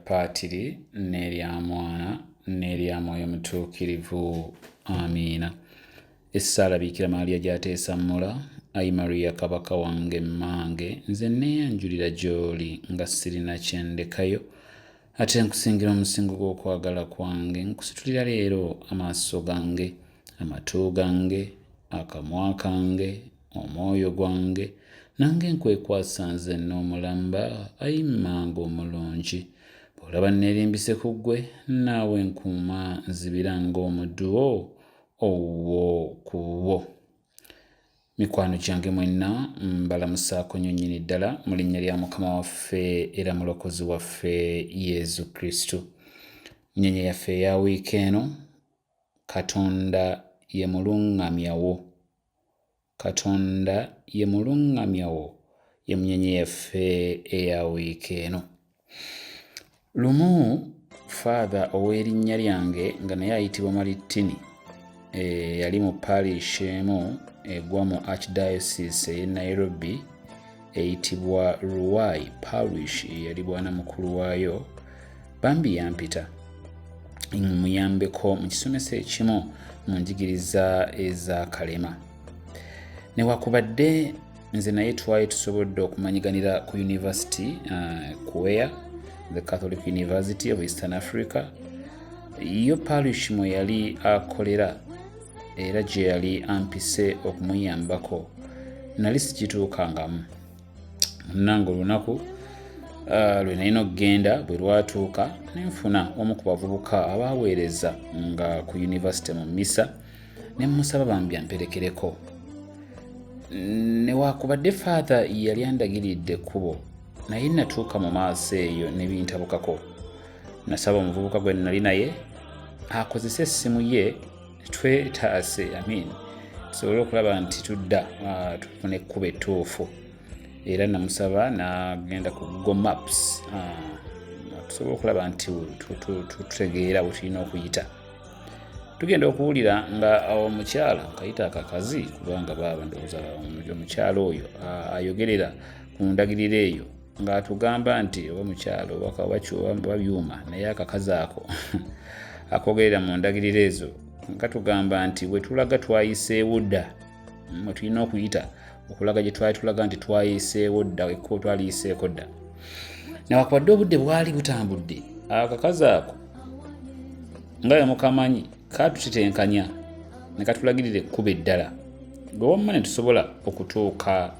Paatiri n'erya Mwana n'erya Mwoyo Mutuukirivu. Amiina. Essaala Biikira Maria gy'ateesa mmula, Ayi Maria Kabaka wange mmange, nze nneeyanjulira gy'oli nga sirina kye ndekayo, ate nkusingira omusingo gw'okwagala kwange, nkusitulira leero amaaso gange, amatu gange, akamwa kange, omwoyo gwange, nange nkwekwasa nzenna omulamba, ayi mmange omulungi. Bw'olaba nneerimbise ku ggwe, naawe nkuuma nzibira ng'omuddu wo owuwo ku wuwo. Mikwano gyange mwenna mbalamusaako nnyo nnyini ddala mu linnya lya Mukama waffe era Mulokozi waffe Yesu Kristo. Nnyenye yaffe eya wiiki eno, Katonda ye muluŋŋamya wo. Katonda ye muluŋŋamya wo ye munyenye yaffe eya wiiki eno. Lumu Faatha ow'erinnya lyange nga naye ayitibwa Malittini eh, yali mu parish emu egwa mu Archdiocese ey'e Nairobi eyitibwa Ruai Parish, yali bwana mukulu waayo. Bambi yampita muyambeko mu kisomesa ekimu mu njigiriza ez'akalema. Newakubadde nze naye twali tusobodde okumanyiganira ku university kuea the Catholic University of Eastern Africa, yo parish mwe yali akolera era gye yali ampise okumuyambako, nali sikituukangamu. Munnange, olunaku lwe nalina okugenda bwe lwatuuka, nenfuna omu ku bavubuka abaweereza nga ku university mu misa, ne mmusaba bambi amperekereko. Newakubadde Faatha yali andagiridde ekkubo, naye natuuka mu maaso eyo ne bintabukako. Nasaba omuvubuka gwe nali naye akozese essimu ye twetaase, amin, tusobole okulaba nti tudda tufuna ekkubo ettuufu. Era namusaba nagenda ku Google Maps tusobole okulaba nti tutegeera bwe tulina okuyita. Tugenda okuwulira nga omukyala nkayita akakazi, kubanga baaba ndowooza omukyala oyo ayogerera ku ndagiriro eyo ng'atugamba nti oba mukyala oba byuma, naye akakazi ako akogerera mu ndagiriro ezo nga tugamba nti bwe tulaga twayiseewo dda, mwe tulina okuyita okulaga gye twali tulaga nti twayiseewo dda, ekkubo twaliyiseeko dda. Newakubadde obudde bwali butambudde, akakazi ako nga bwe mukamanyi katutetenkanya ne katulagirira ekkubo eddala gwe wamma ne tusobola okutuuka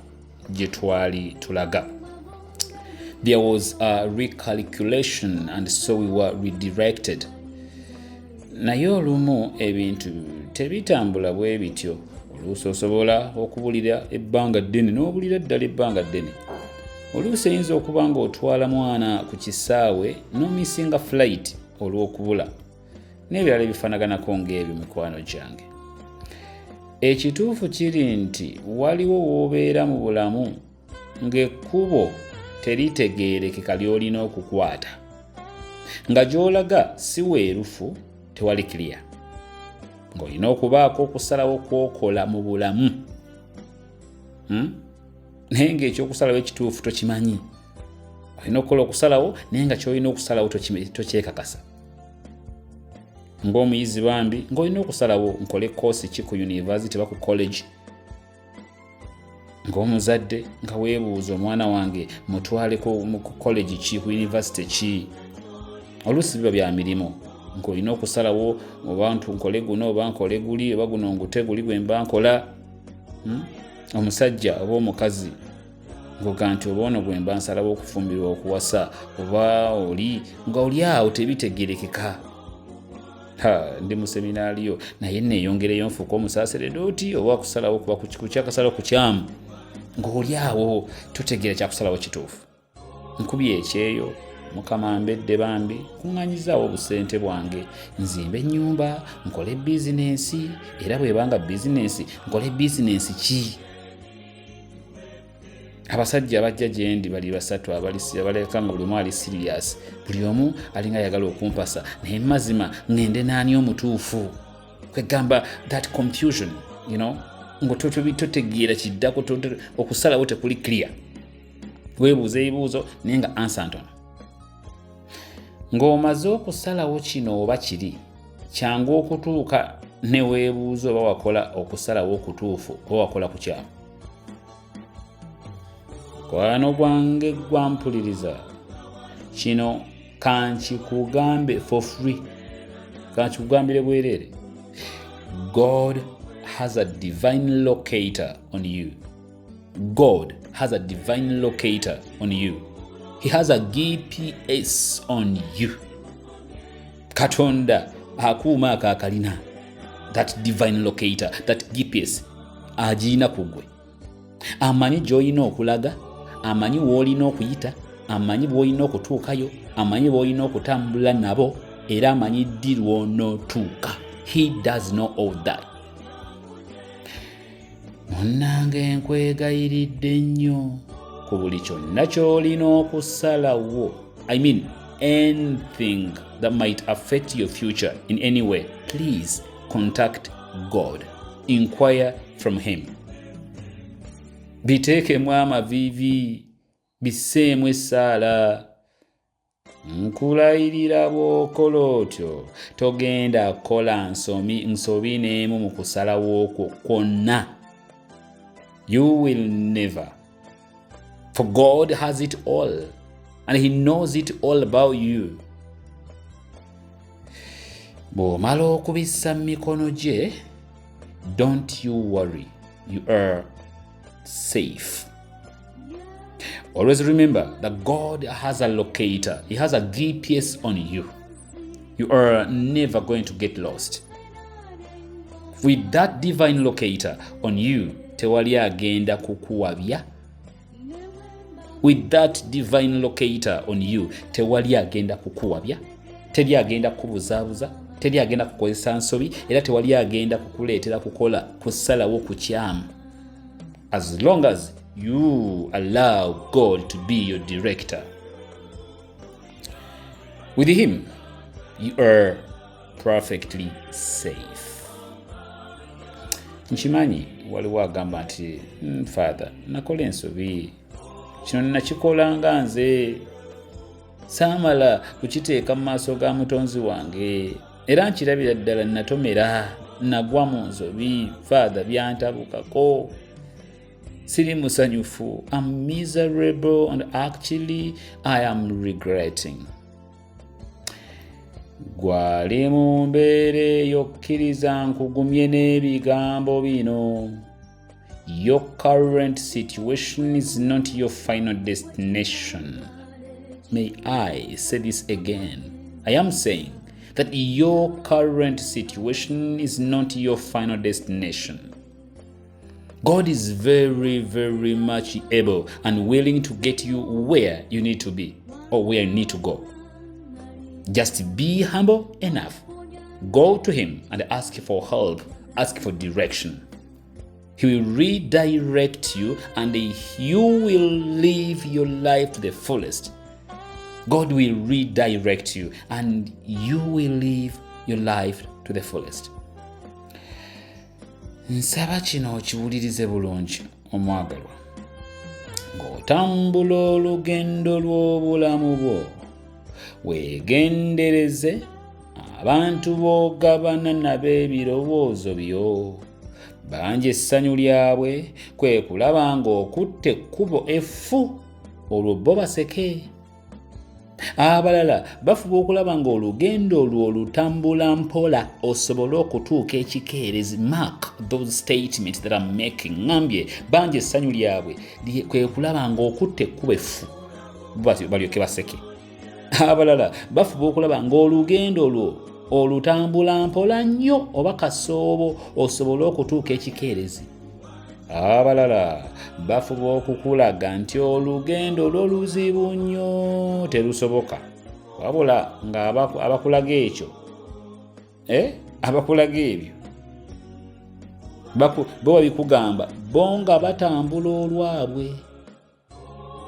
gye twali tulaga. There was a recalculation and so we were redirected. Naye olumu ebintu tebitambula bwe bityo. Oluusi osobola okubulira ebbanga ddene n'obulira ddala ebbanga ddene. Oluusi eyinza okuba ng'otwala mwana ku kisaawe n'omisinga flight olw'okubula, n'ebirala ebifaanaganako ng'ebyo. Mikwano gyange, ekituufu kiri nti waliwo w'obeera mu bulamu ng'ekkubo teritegeerekeka ly'olina okukwata, nga gy'olaga si weerufu, tewali clear, ng'olina okubaako okusalawo kw'okola mu bulamu, Naye ng'ekyokusalawo ekituufu tokimanyi. Olina okukola okusalawo, naye nga kyolina okusalawo tokyekakasa. Ng'omuyizi bambi ng'olina okusalawo nkole koosi ki ku university oba ku college. Ng'omuzadde nga weebuuza omwana wange mutwale ku college ki, ku university ki. Oluusi biba bya mirimu, ng'olina okusalawo oba ntu nkole guno oba nkole guli, oba guno ngute guli gwe mba nkola, Omusajja oba omukazi ngoga nti oba ono gwe mba nsalawo okufumbirwa, okuwasa, oba oli, nga oli awo tebitegerekeka. Ha, ndi mu seminaaliyo naye neeyongereyo nfuuka omusaaseredooti oba kusalawo kuba kukyakasalawo kukyamu, ng'oli awo totegeera kyakusalawo kituufu. Nkubye ekyeyo, Mukama mbedde bambi kuŋŋanyizaawo obusente bwange nzimbe ennyumba, nkole bizinensi, era bwebanga bizinensi nkole bizinensi ki? Abasajja abajja gyendi bali basatu abaleka nga buli omu ali serious, buli omu alinga ayagala okumpasa, naye mazima ŋŋende naani omutuufu? Kwegamba that confusion, nga totegeera kiddako, okusalawo tekuli clear, weebuuza ebibuuzo naye nga answer ntono. Ng'omaze okusalawo kino oba kiri, kyangu okutuuka ne weebuuza oba wakola okusalawo okutuufu oba wakola kukyamu. Mukwano gwange gwampuliriza, kino kankikugambe for free, kankikugambire bwereere. God has a divine locator on you. God has a divine locator on you. He has a GPS on you. Katonda akuuma ako akalina, that divine locator, that GPS agirina ku gwe. Amanyi gy'olina okulaga, amanyi w'olina okuyita, amanyi bw'olina okutuukayo, amanyi bw'olina okutambula nabo, era amanyi ddi lw'onootuuka. He does know all that. Munnange, nkwegayiridde nnyo, ku buli kyonna ky'olina okusalawo, I mean anything that might affect your future in any way, please contact God, inquire from him. Biteekemu amaviivi, bisseemu essaala. Nkulayirira, bw'okola otyo togenda kukola nsobi n'emu mu kusalawo okwo kwonna. You will never, for God has it all and he knows it all about you. Bw'omala okubissa mu mikono gye, don't you worry, you are safe. Always remember that God has a locator. He has a GPS on you. You are never going to get lost. With that divine locator on you, tewali agenda kukuwabya. With that divine locator on you, tewali agenda kukuwabya, teri agenda kukubuzaabuza, teri agenda kukozesa nsobi, era tewali agenda kukuleetera kukola kusalawo kukyamu, as long as you allow God to be your director. With him you are perfectly safe. Nkimanyi waliwo agamba nti, Father, nakola ensobi, kino nakikola nga nze saamala kukiteeka mu maaso ga mutonzi wange, era nkirabira ddala natomera, nagwa mu nsobi. Father, byantabukako, siri musanyufu. Am miserable and actually I am regretting." Gwali mu mbeera eyo, kkiriza nkugumye n'ebigambo bino: your current situation is not your final destination. May I say this again? I am saying that your current situation is not your final destination. God is very, very much able and willing to get you where you need to be or where you need to go. Just be humble enough. Go to Him and ask for help, ask for direction. He will redirect you and you will live your life to the fullest. God will redirect you and you will live your life to the fullest. Nsaba kino okiwulirize bulungi, omwagalwa. Ng'otambula olugendo lw'obulamu bwo, weegendereze abantu b'ogabana nabo ebirowoozo byo. Bangi essanyu lyabwe kwe kulaba ng'okutte ekkubo effu, olwo bo baseke. Abalala bafuba okulaba ng'olugendo lwo olutambula mpola osobole okutuuka ekikeerezi. Mark those statements that I'm making. Ŋŋambye bangi essanyu lyabwe kwe kulaba ng'okutta ekkubo effu, balyoke baseke. Abalala bafuba okulaba ng'olugendo lwo olutambula mpola nnyo oba kasoobo osobole okutuuka ekikeerezi. Abalala bafuba okukulaga nti olugendo lwo luzibu nnyo, terusoboka, wabula nga abakulaga ekyo, abakulaga ebyo bo babikugamba bo nga batambula olwabwe.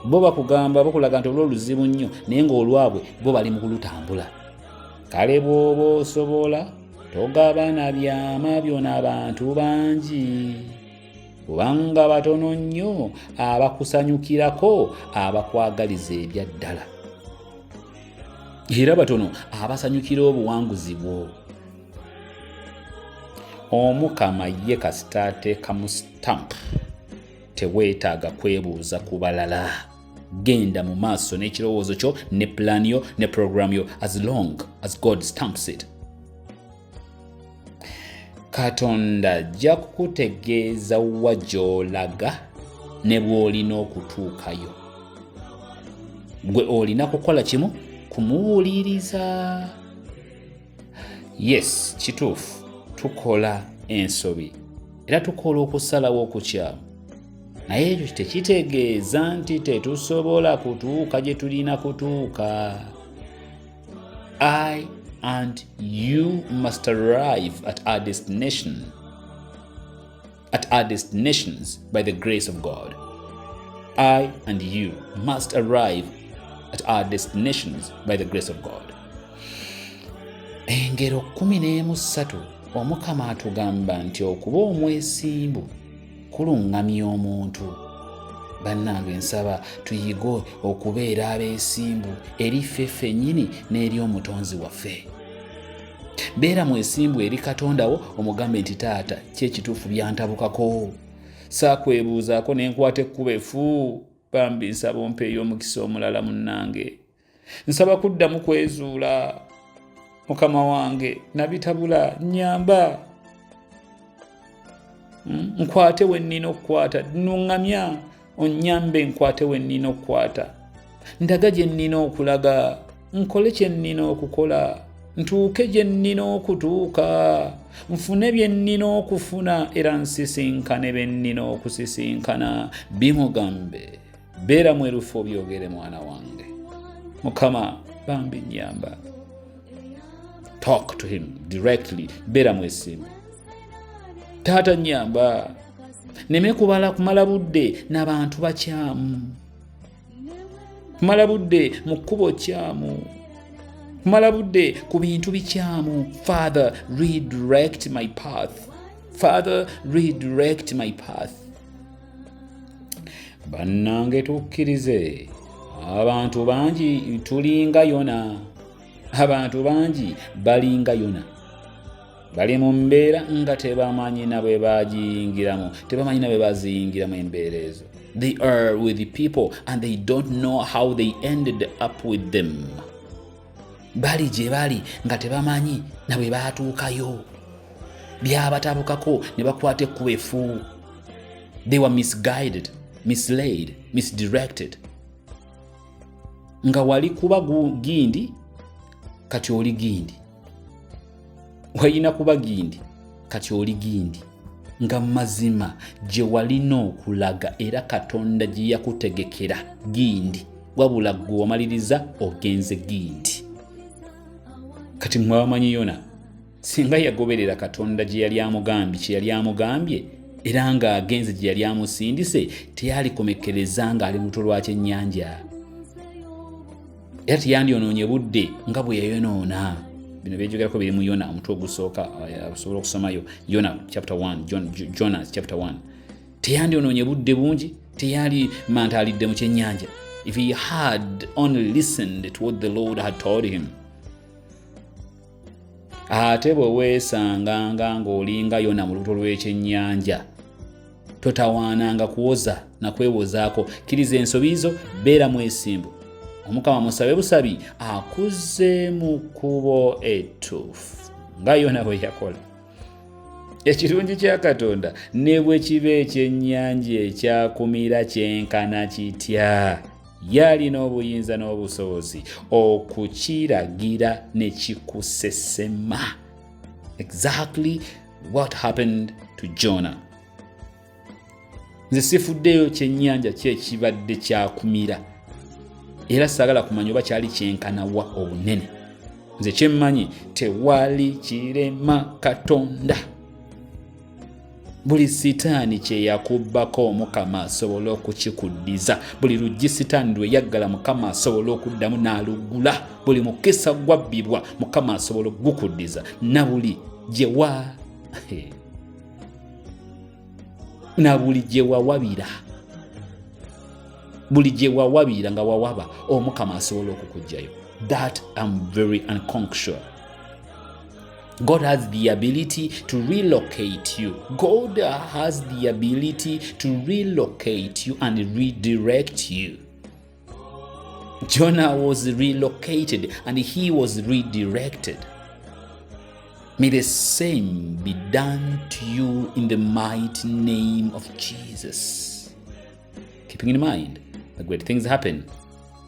Bo bakugamba, bakulaga nti olwo luzibu nnyo, naye ng'olwabwe bo bali mu kulutambula. Kale bw'oba osobola, togabana byama byo n'abantu bangi, kubanga batono nnyo abakusanyukirako, abakwagaliza ebya ddala. Era batono abasanyukira obuwanguzi bwo. Omukama ye kasita ateekamu stamp, teweetaaga kwebuuza ku balala. Genda mu maaso n'ekirowoozo kyo ne pulaani yo ne program yo, as long as God stamps it. Katonda ajja kukutegeeza wa gy'olaga ne bw'olina okutuukayo. Gwe olina kukola kimu, kumuwuliriza. Yes, kituufu, tukola ensobi era tukola okusalawo okukyamu, naye ekyo tekitegeeza nti tetusobola kutuuka gye tulina kutuuka. I and you must arrive at our destination, at our destinations by the grace of God. I and you must arrive at our destinations by the grace of God. Engero 13, Omukama atugamba nti okuba omwesimbu kuluŋŋamya omuntu. Bannange, nsaba tuyige okubeera abeesimbu eri ffe ffennyini n'eri Omutonzi waffe. Beera mwesimbu eri Katonda wo, omugambe nti, "Taata, kyekituufu, byantabukako, saakwebuuzaako ne nkwata ekkubo efu. Bambi nsaba ompeeyo omukisa omulala. Munnange, nsaba kuddamu kwezuula. Mukama wange, nabitabula, nyamba nkwate we nnina okukwata. Nuŋŋamya, onnyambe nkwate we nnina okukwata. Ndaga gye nnina okulaga, nkole kye nnina okukola, ntuuke gye nnina okutuuka, nfune bye nnina okufuna, era nsisinkane be nnina okusisinkana." Bimugambe, beera mwerufu, obyogere, "Mwana wange, Mukama, bambi nyamba." Talk to him directly, beera mwesimbu. "Taata, nyamba neme kubala kumala budde n'abantu bakyamu, kumala budde mu kkubo kyamu, kumala budde ku bintu bikyamu. Father, redirect my path. Father, redirect my path." Bannange, tukkirize, abantu bangi tulinga Yona. Abantu bangi balinga Yona, bali mu mbeera nga tebamanyi na bwe bagiyingiramu, tebamanyi na bwe baziyingiramu embeera ezo. They are with the people and they don't know how they ended up with them. Bali gye bali nga tebamanyi na bwe baatuukayo. Byabatabukako ne bakwata ekkubo efu. They were misguided, mislaid, misdirected. Nga wali kuba gindi, kati oli gindi. Walina kuba gindi, kati oli gindi. Nga mazima gye walina okulaga era Katonda gye yakutegekera gindi, wabula gwe wamaliriza ogenze gindi. Kati mwe abamanyi Yona, singa yagoberera Katonda gye yali amugambye, kye yali amugambye, era ng'agenze gye yali amusindise, teyalikomekereza ng'ali mu lwa kyennyanja, era teyandyonoonye budde nga bwe yayonoona. Bino byejogerako biri mu Yona omutwe ogusooka, osobola okusomayo Yona chapter 1, Jonah chapter 1. Teyandyonoonye budde bungi, teyali mantaalidde mu kyennyanja if he had only listened to what the Lord had told him. Ate bwe weesanganga ng'olinga Yona mu lubuto lw'ekyennyanja, totawaananga kuwoza nakwewozaako. Kkiriza ensobi zo, beera mwesimbu. Omukama musabe busabi akuzze mu kkubo ettuufu nga Yona bwe yakola. Ekirungi kya Katonda, ne bwe kiba ekyennyanja ekyakumira kyenkana kitya, yalina obuyinza n'obusobozi okukiragira ne kikusesema. Exactly what happened to Jonah. Nze sifuddeyo kyennyanja ki ekibadde kyakumira, era saagala kumanya oba kyali kyenkanawa obunene. Nze kyemmanyi, tewali kirema Katonda. Buli sitaani kye yakubbako, Omukama asobola okukikuddiza. Buli luggi sitaani lwe yaggala, Mukama asobola okuddamu n'aluggula. Buli mukisa gwabbibwa, Mukama asobola okugukuddiza. Na buli gye wawabira. Buli gye wawabira nga wawaba, Omukama asobola okukuggyayo. That am very unconscious. God has the ability to relocate you. God has the ability to relocate you and redirect you. Jonah was relocated and he was redirected. May the same be done to you in the mighty name of Jesus. Keeping in mind that great things happen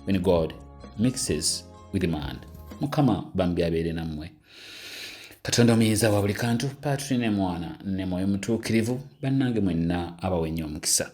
when God mixes with man. Mukama bambi abeere nammwe. Katonda omuyinza wa buli kantu, Patri ne Mwana ne Mwoyo Mutuukirivu, bannange mwenna abawe nnyo omukisa.